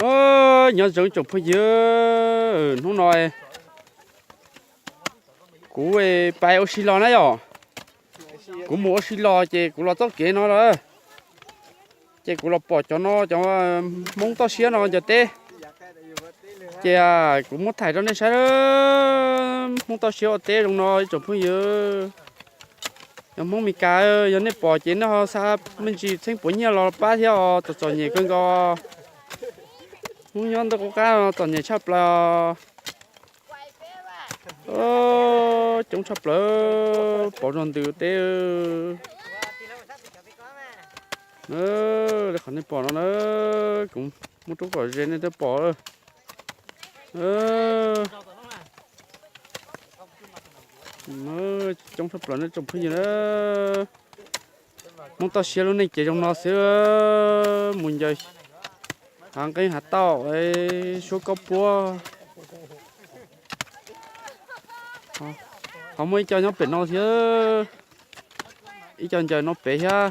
Nyob zoo tsoom phooj ywg, hnub no kuv pais ua si los na yom. Kuv mus ua si los ces kuv los txoj kev no lawm, ces kuv los pom cov no cov Hmoob toj siab no cov teb. Ces kuv muab thaij rau nej saib, Hmoob toj siab ua teb zoo no ib tsoom phooj ywg. Yog Hmoob Mes Kas, yog nej pom ces nej ho xa me ntsis txheeb puav nyiaj los pab thiab os, txom txom nyem kawg nkaus. Hnub nyob ntuj qub qab no txom nyem tshaj plaws. Coob tshaj plaws, pov zog ntws teb. Li qhov nej pom no na, kuv muab rub kom ze nej thiaj pom. Coob tshaj plaws nej tsoom phooj ywg na. Hmoob toj siab lub neej ces zoo no xwb, mus ncaws hav nqeeb hav tauj, suab kob puab. Ho muaj ib co nyob pem no thiab, ib co ncaws no pem thiab.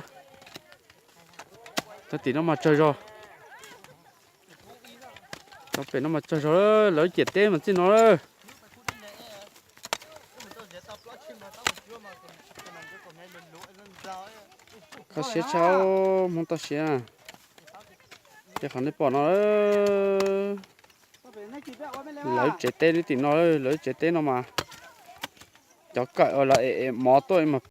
Cov tim no mas tsawg zog, cov pem no mas tsawg zog, lawv ciam teb mas txij no lawm. Kho siab tshaj, Hmoob toj siab. Ces qhov nej pom no, lawv tsev teb li tim no, lawv tsev teb no mas cov kawm uas lawv es es mov tuaj mas